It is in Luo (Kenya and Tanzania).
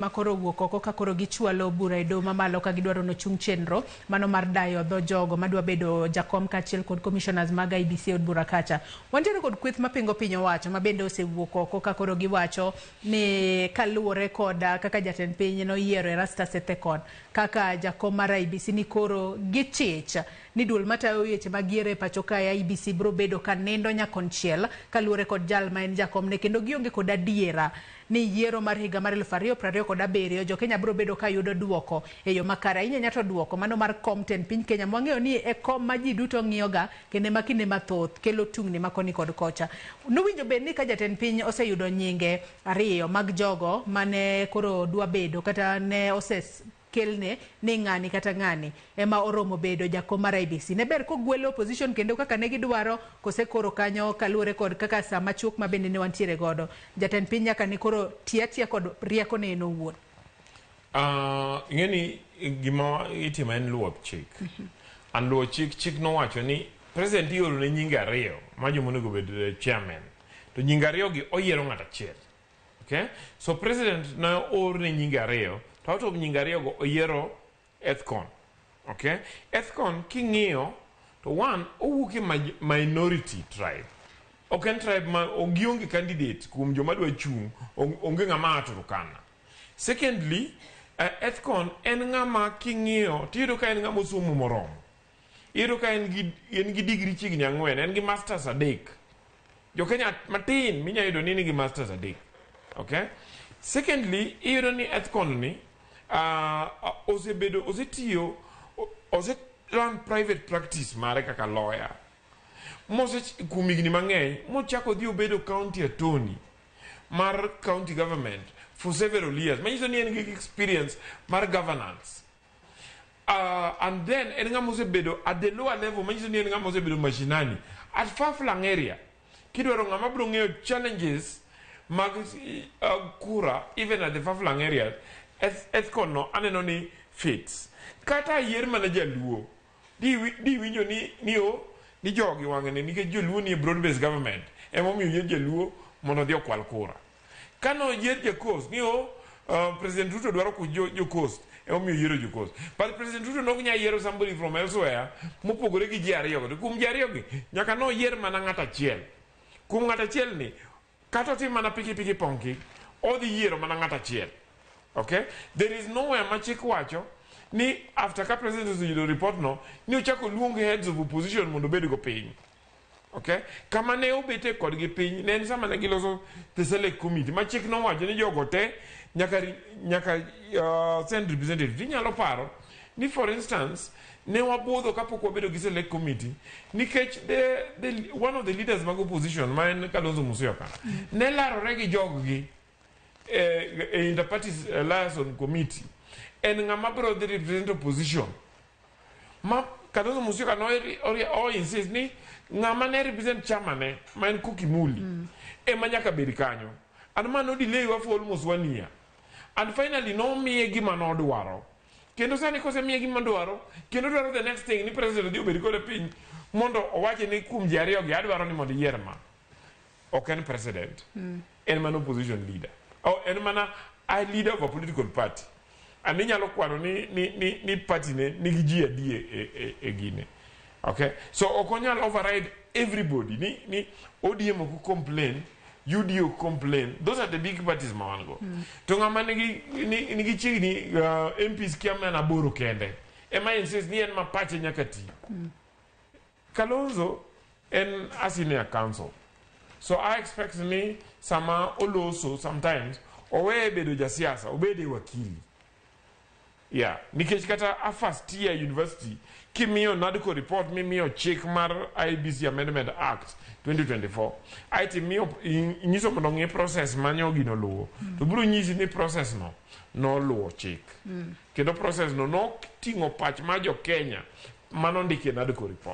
Makoro owuok oko ka koro gichwalo bura e doho mamalo ka gidwaro nochung chenro mano mar dayo dho jogo madwa bedo jakom kaachiel kod commissioners mag IEBC e od bura kacha. Wantiere kod kweth mapingo piny owacho ma bende osewuok oko ka koro giwacho ni kaluwore kod kaka jatend piny noyiero Erastus Ethekon kaka jakom mar IEBC ni koro gichich ni duol matayo weche mag yiero e pacho kae IEBC biro bedo ka nindo nyakonchiel kaluwore kod jal ma en jakomne kendo gionge kod adiera ni yiero mar higa mar 2027 jo-Kenya biro bedo ka yudo duoko e yo makare. Ahinya ahinya to duoko mano mar kom tend piny Kenya mwang'eyo ni e kom ma ji duto ng'iyoga kendo ema kinde mathoth kelo tungni ma koni kod kocha. Nowinjo bed ni ka jatend piny oseyudo nyinge ariyo mag jogo mane koro dwa bedo kata ne ose kelne ni ng'ani kata ng'ani ema oromo bedo jakom mar IEBC. Ne ber kogwelo opposition kendo kaka ne gidwaro kose koro kanyo kaluwore kod kaka saa machuok ma bende ne wantiere godo. Jatend piny nyaka ne koro ti atiya kod rieko ne en owuon. Ing'e ni gima itimo en luwo chik. And luwo chik, chik nowacho ni president ioro ne nyinge ariyo ma joma onego bed chairman. To nyinge ariyo gi oyiero ng'ato achiel. Okay? So president ne oor ne nyinge ariyo, to out of nyinge ariyo go oyiero Ethcon. Okay? Ethcon king'iyo to one owuok e minority tribe. Ok en tribe ma gionge candidate kuom joma dwa chung', onge ng'ama a Turkana. Secondly, Ethcon en ng'ama king'iyo tiyudo ka en ng'ama osomo moromo. Iyudo ka en gi degree chiegni 4, en gi masters 3. Jo Kenya matin minya yudo ni nigi masters 3. Okay? Secondly, iyudo ni Ethcon ni osebedo osetiyo ose run private practice mare kaka lawyer. Mose kuom higni mang'eny mochako odhi obedo county attorney mar county government for several years. Manyiso ni en gi experience mar governance. And then en ng'ama osebedo at the lower level, manyiso ni en ng'ama osebedo mashinani at far flung area. Kidwaro ng'ama biro ng'eyo challenges mag kura even at the far flung areas, Ethcon no aneno ni fits. Kata yier mana jaluo di winjo ni o ni jogi wang'ni nikech joluo ni e broad based government emomiyo yier jaluo mondo odhi okwal kura. Kano yier ja coast ni o President Ruto dwaro ku jo coast emomiyo yiero jo coast. But President Ruto nok nyal yiero somebody from elsewhere mopogore gi ji ariyo go. To kuom ji ariyo gi nyaka noyier mana ng'ato achiel. Kuom ng'ato achiel ni kata otim mana piki piki ponki odhi yiero mana ng'ato achiel. Okay? There is nowhere ma chik wacho ni after ka president oseyudo report no ni ochako luong heads of opposition mondo obed go piny. Okay? Kama ne obete kodgi piny ne en sama ne giloso the select committee ma chik nowacho ni jogo te nyaka send representative. Tinyalo paro ni, for instance, ne wabudho kapok wabedo gi select committee nikech the one of the leaders mag opposition ma en Kalonzo Musyoka ne larore gi jog-gi e interparty liaison committee en ng'ama biro dhi represent opposition ma Kalonzo Musyoka no o insist ni ng'ama ne represent chama ne ma en Koki Muli ema nyaka bed kanyo, and ma no delay wa for almost one year, and finally nomiye gima nodwaro. Kendo sani kosemiye gima dwaro kendo dwaro the next thing ni president odhi obed kode piny mondo owachi ni kuom ji ariyo gi adwaro ni mondo iyier ma ok en president, en mana opposition leader oh, en mana a leader of a political party, and inyalo kwano ni party ne nigi ji adi e gine. Okay, so ok onyal override everybody ni ODM ok complain, UDA ok complain. Those are the big parties ma wan go. To ng'ama nigi chiegni MPs kia mana 8 kende ema insist ni en ma pache nyaka ti. Kalonzo en a senior counsel. So I expect ni sama oloso sometimes oweye bedo jasiasa obed e wakili. Yeah, nikech kata a first year university kimiyo NADCO report mimiyo chik mar IEBC Amendment Act 2024 aeto imiyo inyiso mondo ong'i process manyo gino luwo to biro nyisi ni process no noluwo chik kendo process no noting'o pach mar jo Kenya manondiki e NADCO report.